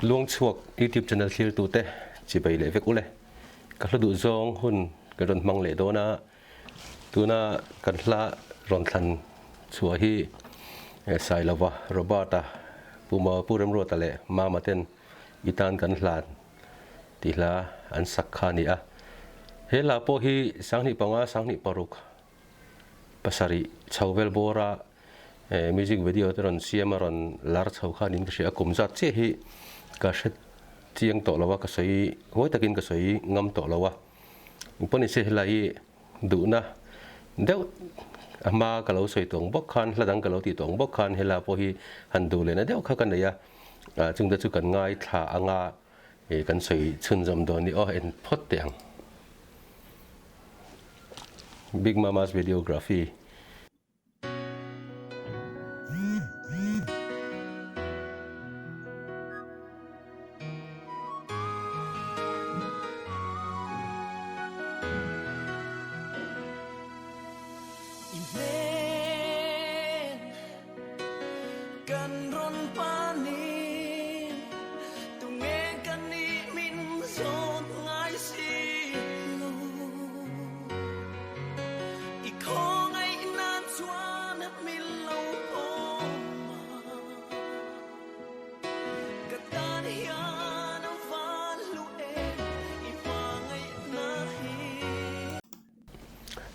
Luangchhuak YouTube channel thlirtute chibai leh vek ule. Ka hla duh zawng hun ka rawn hmang leh dawn a, tuna kan hla rawn thlan chhuah hi Sailova, Robert-a, Pu Maw, Pu Remruata leh Mama ten i tan kan hlan tih hla an sak kha a ni a. He hla pawh hi 2005, 2006 pasarih chho vel bawra music video te rawn siam a rawn lar chho khan in ka hria a, kum zat chiah hi ka hre chiang tawh lo a, ka sawi huai takin ka sawi ngam tawh lo a, engpawh nise helai hi duhna deuh a hma ka lo sawi tawng bawk khan hla dang ka lo tih tawng bawk khan helai pawh hi han duh lehna deuh kha ka nei a, chungte chu kan ngaithla anga kan sawi chhunzawm dawn ni aw en phawt teh ang. Big Mama's Videography.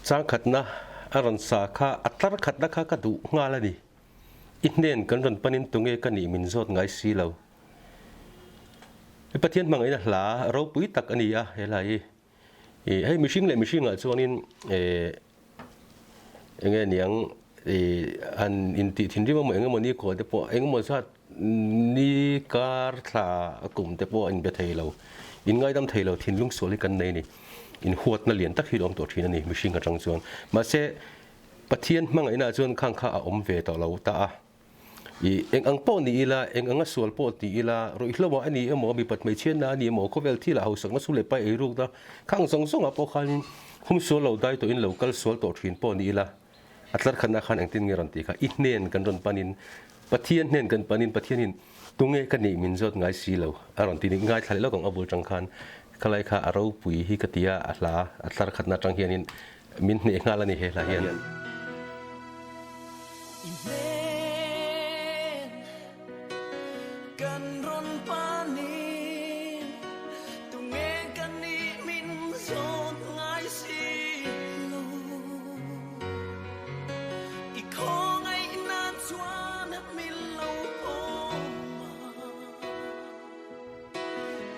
Changkhatna a rawn sa kha a tlar khatna kha ka duh nghal a ni. I hnen kan rawn panin tunge ka nih min zawt ngai si lo. Pathian hmangaihna hla ropui tak a ni a he hla hi. Ih hei mihring leh mihringah chuanin eh enge niang ih han intih thinrim emaw engemaw ni kawl te pawh engemaw zat ni kar thla a kum te pawh a inbe thei lo inngaidam thei lo thinlung sual hi kan nei a ni inhuatna lian tak hi a awm tawh thin a ni mihring atang chuan mahse Pathian hmangaihnaah chuan khang kha a awm ve tawh lo ta a. I eng ang pawh ni ila, eng anga sual pawh ti ila, ruihhlo ah a ni emaw, mipat hmeichhiatna a ni emaw, khawvel thil ah hausakna su leh pai ei rukna khang zawng zawngah pawh khanin hum sual lo dai tawhin lo kal sual tawh thin pawh ni ila, a tlar khatna khan engtin nge rawn tih kha, i hnen kan rawn panin, Pathian hnen kan panin Pathianin tunge ka nih min zawt ngai si lo a rawn ti ni, ngaithla leh lawk ang a bul tang khan khalai kha a ropui hi ka ti a, a hla a tlar khatna atang hianin Min hneh nghal a ni he hla hian. I hnen kan rawn panin tunge ka nih min zawt ngai si lo. I khawngaihna chuan min lo awm a,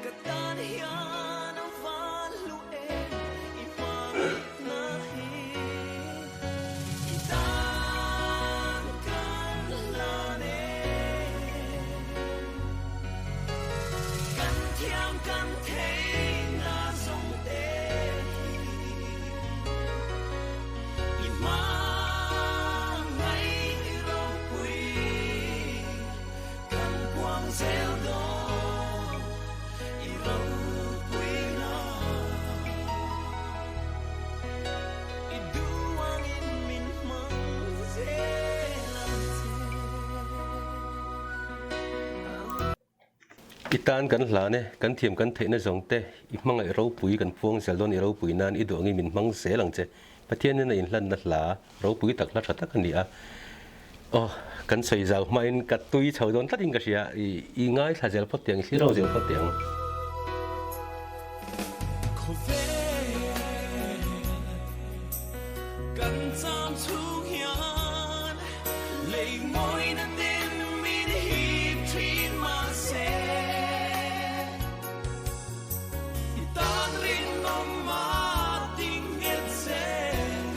ka tan hian a van hlu em i hmangaihna hi. I tan kan hlan e. Kan thiam kan theihna zawng te hi i hmangaih ropui. Kan puang zel dawn i ropui na. I duangin min hmang zel ang che. I tan kan hlan e, kan thiam kan theihna zawng te, i hmangaih ropui kan puang zel dawn i ropui nan i duangin min hmang zel ang che. Pathianin a inhlanna hla ropui tak hla tha tak a ni a. Aw, kan sawi zau hmain ka tui chho dawn tlatin ka hria, i ngaithla zel phawt teh ang, i thlir ho zel phawt teh ang. Khawvel kan cham chhung hian lei mawina ten min hip thin mahse i tan rinawm a tinghet zelin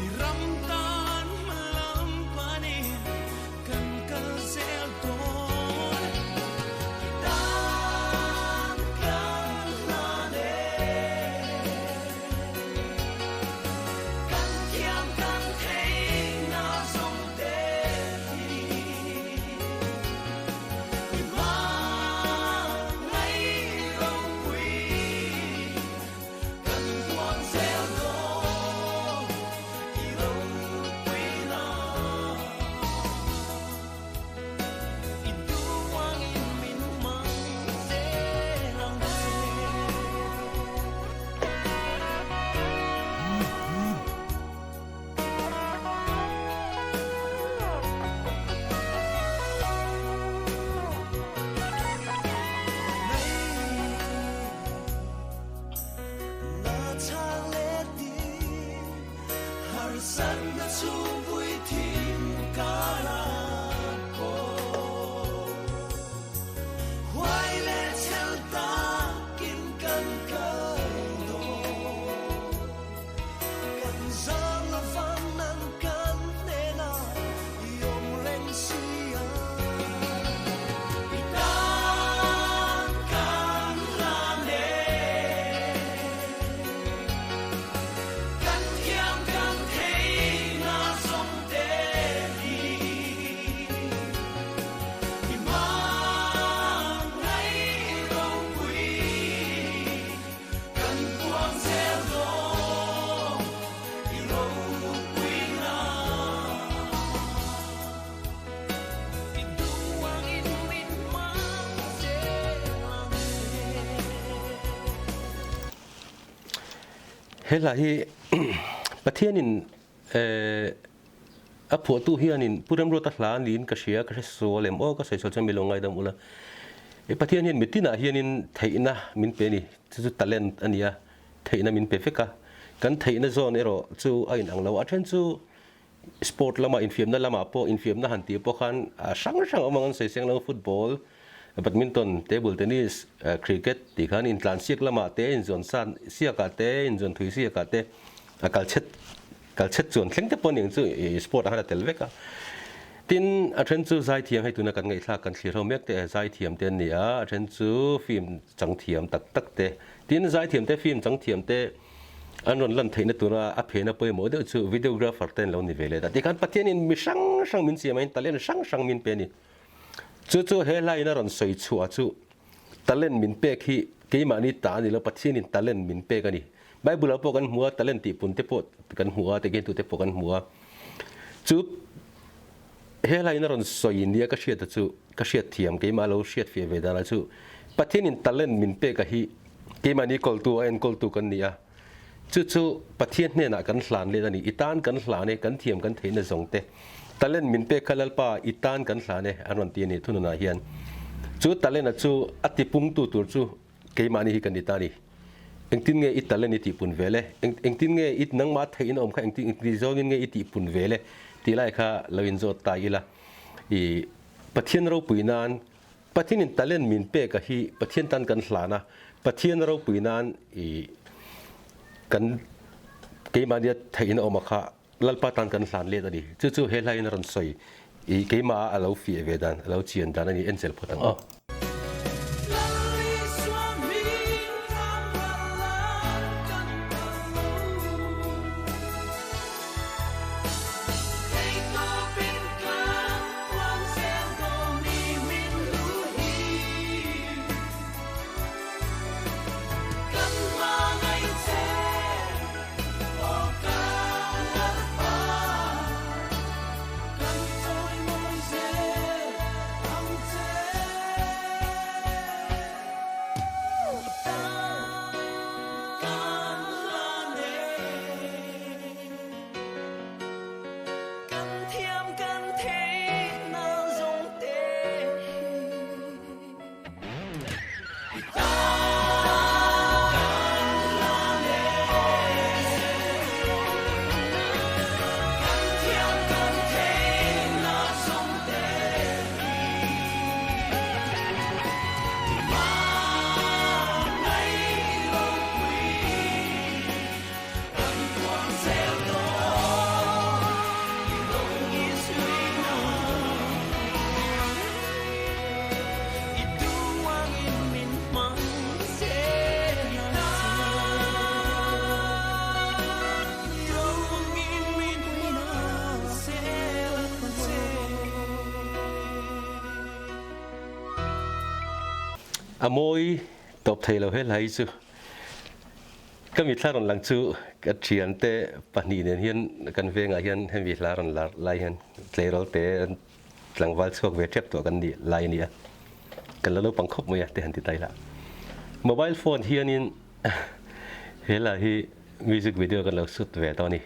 i ram tan hmalam panin kan kal zel dawn. I tan kan hlan e. Kan thiam kan theihna. Harsatna chhungpui thim karah pawh huai leh chhel takin kan kal dawn. Kan zam lovang nang kan hnenah i awm reng si a. I tan kan hlan e. Kan thiam kan thei na zawng te hi i mang ngaih ropui kan puang zel dawn i ropui na. I duangin min hmang zel ang che. He hla hi Pathianin a phuahtu hianin Pu Remruata hla niin ka hria, ka hre sual em aw, ka sawi sual chuan mi lo ngaidam ula. Pathian hian mitinah hianin theihna min pe a ni, chu chu talent a ni a, theihna min pe vek a. Kan theihna zawn erawh chu a inang lo, a then chu Sport lamah infiamna lamah pawh infiamna han tih pawh khan hrang hrang awm ang an sawi seng lo, football, badminton, table tennis, cricket tih khan intlan siak lamah te, inzuan san siak ah te, inzuan thui siak ah te a kal chhet kal chhet chuan thleng te pawh a ni ang chu sport ah khan a tel vek a. Tin, a then chu zaithiam hei tuna kan ngaihthlak kan thlir ho mek te zaithiam te an ni a, a then chu film chang thiam tak tak te. Tin, zaithiam te film chang thiam te An rawn lan theihna tura a phena pawimawh deuh chu videographer te an lo ni ve leh ta. Tikhan Pathianin mi hrang hrang min siam a, in talent hrang hrang min pe a ni. Chu chu he hlaiin a rawn sawi chhuah chu talent min pek hi keimahni ta a ni lo, Pathianin talent min pek a ni. Bible ah pawh kan hmu a, talent tih pun te pawh kan hmu a, tehkhin tute pawh kan hmu a. Chu he hlaiin a rawn sawi nia ka hriat a chu, ka hriat thiam keimah lo hriat fiah ve dan a chu Pathianin talent min pek a hi Keimahni kawltu a enkawltu kan ni a, chu chu Pathian hnenah kan hlan let a ni. I tan kan hlan e, kan thiam kan theihna zawng te. Talent min pek kha Lalpa, i tan kan hlan e, an rawn ti a ni thununah hian. Chu talent a chu a tipungtu tur chu keimahni hi kan ni ta a ni. Engtin nge i talent i tihpun vel e? Engtin nge i nangmah theihna awm kha engtin engti zawngin nge i tihpun vel e? Tih lai kha lo inzawt ta ila. I Pathian ropui nan Pathianin talent min pek a hi Pathian tan kan hlan a, Pathian ropui nan i kan keimahnia theihna awm a kha Lalpa tan kan hlan let a ni. Chu chu he hlaiin a rawn sawi i keimah a lo fiah ve dan, a lo chian dan a ni. Enchel phawt ang aw. Kan thiam kan theih na zawng te hi i tan kan hlan e. Kan thiam kan theih na zawng te hi i hmangaih ropui. Kan puang zel dawn i rawng i zui na. I duangin min hmang zel ang che. I rawngin min hmang zel ang che. A mawi tawp thei lo he hla hi chu. Ka mitthla rawn lang chu ka thiante pahnih nen hian kan vengah hian hemi hla rawn lar lai hian tleirawl te tlangval chhuak ve tep tawh kan nih lai a ni a, kan la naupang khawp mai a te han ti ta ila. Mobile phone hianin he hla hi music video kan lo shoot ve tawh a ni.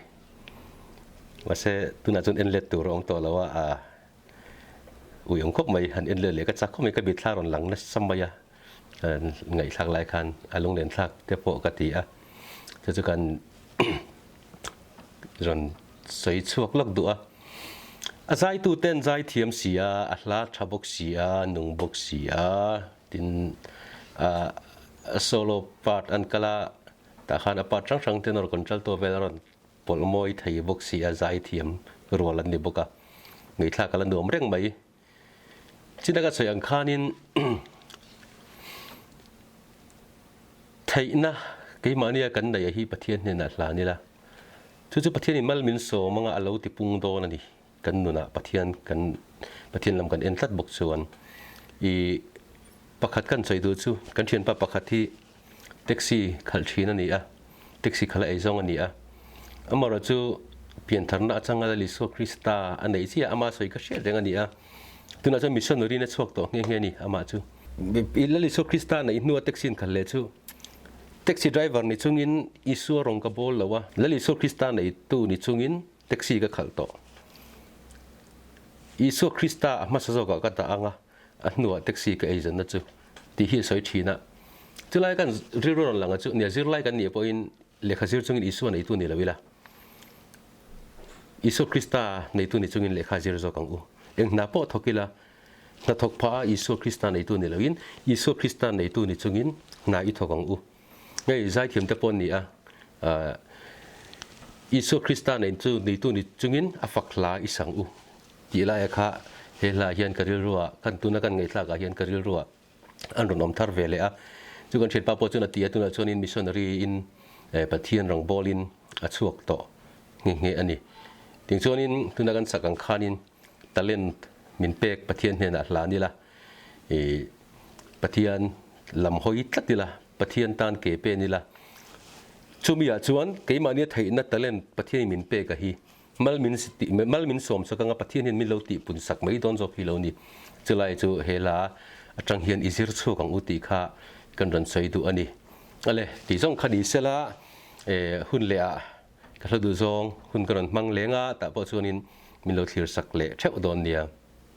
Mahse tunah chuan en let tur a awm tawh lo a, ui awm khawp mai han en let leh ka chak khawp mai ka mitthla rawn lang nasa mai a. Ngaihthlak lai khan a lunglen thlak te pawh ka ti a, chu chu kan rawn sawi chhuak lawk duh a. A zaitu ten zai thiam si a, a hla tha bawk si a, nung bawk si a, tin a solo part an kal a, tah khan a part hrang hrang ten a rawn contralto vel a rawn pawlh mawi thei bawk si a, zai thiam rual an ni bawk a, ngaihthlak a la nuam reng mai. China ka sawi ang khanin theihna keimahnia kan neih hi Pathian hnenah hlan ila, chu chu Pathianin mal min sawm anga a lo ti pung dawn a ni. Kan nunah Pathian kan Pathian lam kan en tlat bawk chuan i pakhat kan sawi duh chu kan thianpa pakhat hi Taxi khalh thin a ni a, taxi khalh a ei zawng a ni a. Amaherawh chu piantharna atanga Lal Isua Krista a neih chiah ama sawi ka hriat reng a ni a. Tunah chuan missionary in a chhuak tawh nghe nghe a ni amah chu. Lal Isua Krista neih hnua taxi in khalh leh chu taxi driver ni chungin Isua rawng ka bawl lo a, Lal Isua Krista neitu ni chungin taxi ka khalh tawh. Isua Krista a hmasa zawkah ka dah ang a. A hnuah taxi ka ei zanna chu tih hi a sawi thin a. Chulai kan rilru rawn lang a chu nia zirlai kan nih pawhin lehkha zir chungin Isua neitu ni lo ila. Isua Krista neitu ni chungin lehkha zir zawk ang u. Eng hna pawh thawk ila hna thawk phah a Isua Krista neitu ni loin Isua Krista neitu ni chungin hna i thawk ang u. Hei zaithiam te pawh an ni a, Isua Krista neitu neitu ni chungin a fak hla i sang u tih laia kha he hla hian ka rilruah kan tuna kan ngaihthlakah hian ka rilruah an rawn awm thar ve leh a. Chu kan thianpa pawh chuan a ti a, tunah chuanin missionary in Pathian rawngbawlin a chhuak tawh nghe nghe a ni. Ting chuanin tuna kan sak ang khanin talent min pek Pathian hnenah hlan ila i Pathian lam hawi tlat ila, Pathian tan ke pen ila. Chumi ah chuan keimahnia theihna talent Pathianin min pek a hi mal min mal min sawm sak anga Pathian hian min lo tih pun sak mai dawn zawk hi lo ni. Chulai chu he hla atang hian i zir chhuak ang u tih kha kan rawn sawi duh a ni. Ale, tih zawng kha ni sela hun leh ah ka hla duh zawng hun ka rawn hmang leng a, tah pawh chuanin min lo thlir sak leh theuh dawn nia.